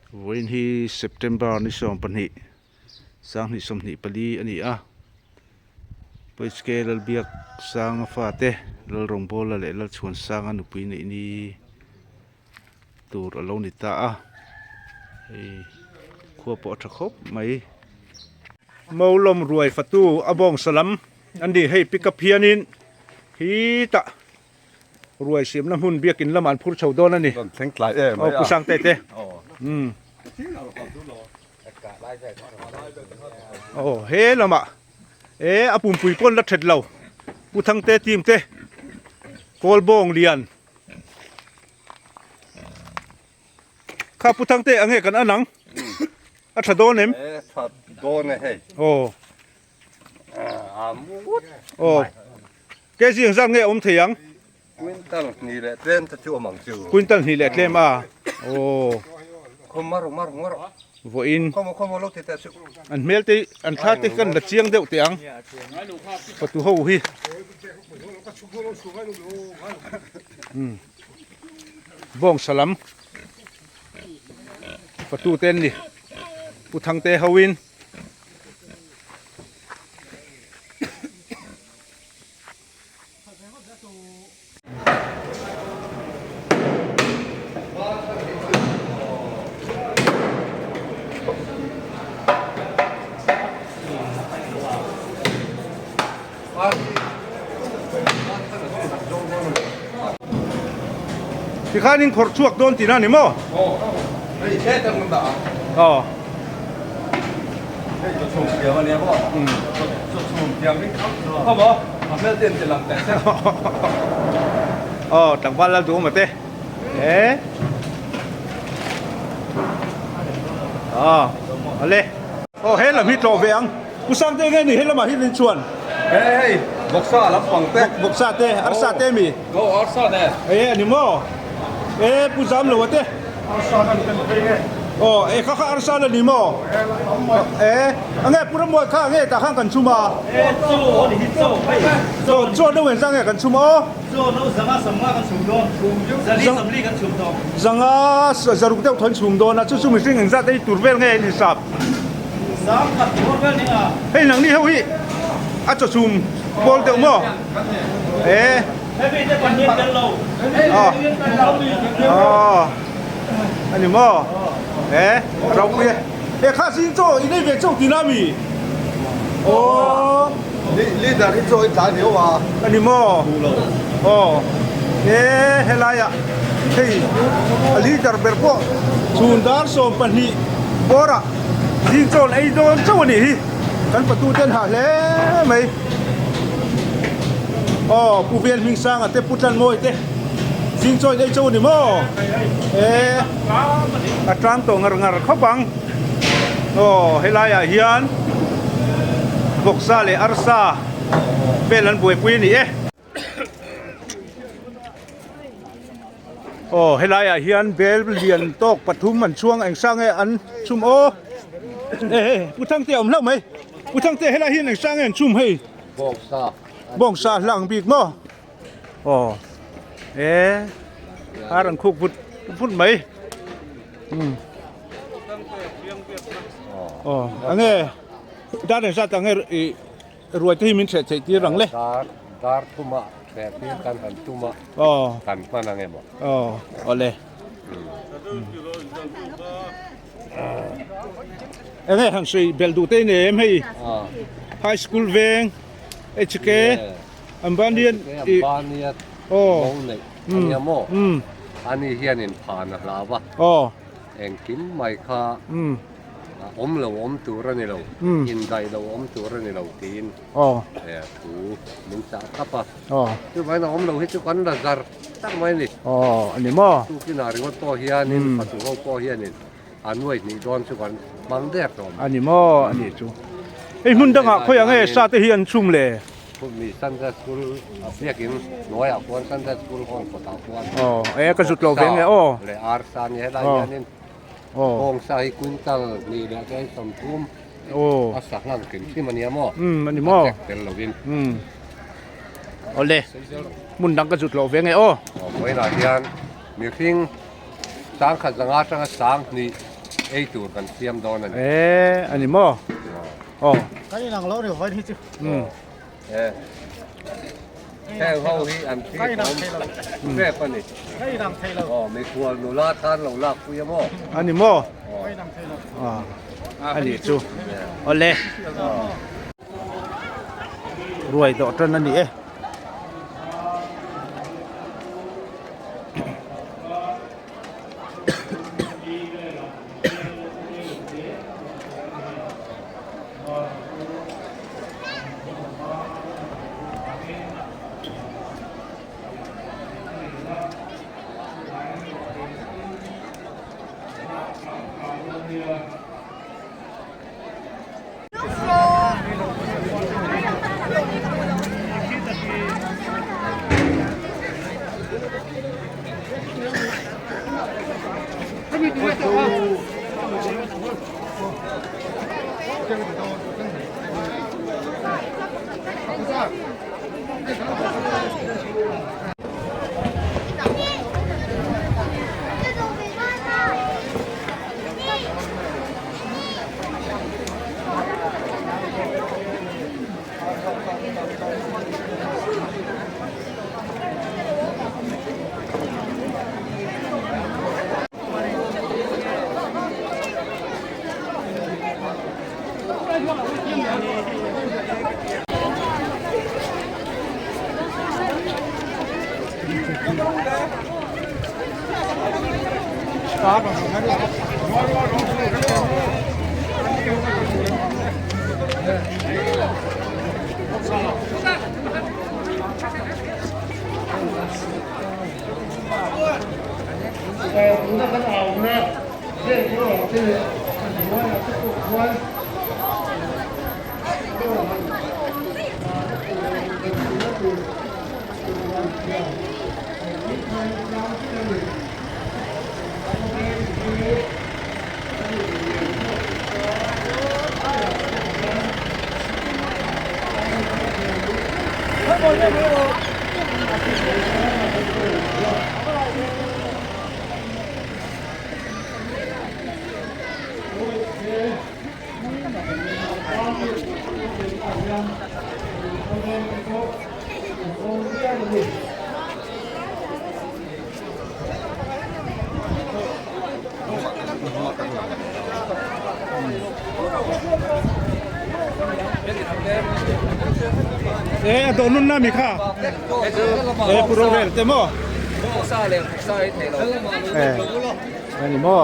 Vawiin hi September ni 12 2024 a ni a, Pawihchke Lalbiak Sanga fate Lalrawngbawla leh Lalchhuansanga nupui neih ni tur a lo ni ta a, hei khua pawh a tha khawp mai. Maulawm ruai fatu a bawng salam an ni hei pick up hianin khi tah ruai siamna hmun biakin lamah an phur chho dawn a ni. Rawn thleng tlai em mai a. Aw pu Sangte te. Umm. Aw he lamah e a pumpui pawn la that lo Pu Thangte team te Kawlbawng lian Kha Pu Thangte a nge kan an ang? A tha dawn em? E tha dawn e hei. Aw. A mu ngut. Aw. Kg ang zat nge awm thei ang? Quintal hnih leh tlem te chu awm ang chu. Quintal hnih leh tlem a. Aw. Khaw mar mar mar. Vawiin. Khaw khaw lo ti teh chu. An hmel te an thla te kan la chiang deuh teh ang. Fatu ho hi. Umm. Bawng salam fatu te an ni Pu Thangte hoin Tikhan in khawrh chhuak dawn tihna a ni maw? Aw. Aw tlangval lal duhawm ate. E. Aw ale. Aw he lam hi tlawh ve ang. Pu Sangte nge ni he lamah hian in chuan? He hei vawksa lampang te. Vawksa te, arsa te mi? Aw arsa ne. E ani maw? E Pu Zamloa te. Arsa kan ken phei nge. Aw e kha kha arsa la ni maw? E ange Pu Rammuai kha ange tah khan kan chhum a. E chaw ani hi chaw hei. Chaw chaw no engzah nge kan chhum a aw? Chaw no zanga sawmnga kan chhum dawn. Zali sawmli kan chhum dawn. Zanga zaruk deuh thawn chhum dawn a chu chu mihring engzah te hi tur vel nge in sap? Hei nangni ho hi a chaw chhum pawl deuh maw? E. Aw. Aw. Ani maw? E ropui e. E kha zing chaw i nei ve chauh tihna mi? Aw. Leader hi chaw i tlai viau a. Ani maw? Aw. E helaiah hei a leader ber pawh chhun dar 12 bawrah Zing chawn ei dawn chauh a nih hi kan patu te an hah hle mai. Aw Pu Vel Hmingsanga te Pu Tlanmawi te zing chawn ei chauh a ni maw? E a tlang tawh ngar ngar khawp ang. Aw helaiah hian vawksa leh arsa vel an buaipui a ni e. Aw helaiah hian bel lian tawk pathum an chhuang eng sang nge an chhum aw e he pu thangte a awm hlauh mai pu thangte helai hian eng sang nge an chhum hei bawngsa bawngsa hlang bik maw aw e ar an khuk vut vut mai um aw enge dar engzat ang nge ih Ruai te hi min hreh theih tir ang le. Dar dar thuma hreh tir kan han tum a. Aw. Kan hman ang emaw. Aw awle. Enge han sawi belh duh te i nei em hei. High school veng HK Ambanian i Ambania aw nei ania maw. Ani hianin phan a hlau a. Aw. Engkim mai kha. Awm lo awm tur a ni lo, indaih lo awm tur a ni lo tiin thu min chah thlap a. Chuvangin a awm lo hi chu kan la zar tak mai a ni. Tukinah ringawt pawh hianin fatu ho pawh hianin a nuai hnih dawn chu kan hmang der tawh mai. A ni maw? A nih chu. Hei hmun dangah khawiah nge sa te hi an chhum le? Mi Sunday School a biakin hnuaiah khuan Sunday School hall kawtah khuan vawksa leh arsa a ni helai hianin. Bawng sa hi quintal hnih leh chuan 30 a sa hlang hrim hrim a nia maw? Umm a ni maw? A chek tel lovin. Umm awle hmun dang ka zut loh ve nge aw. Aw vawiinah hian mihring sangkhat zanga atanga 2000. Ei tur kan siam dawn a ni. E a ni maw? Aw. Kan inang lo ni vawiin hi chu. E. Heng ho hi an thi awm rep a ni. Ka inang thei lo. Aw mikhual nula tan lo lak pui a maw? A ni maw? Ka inang thei lo. A nih chu. Awle. Ruai dawh tan a ni e. E a dawh nun na mi kha e pu rorel te maw e ani maw.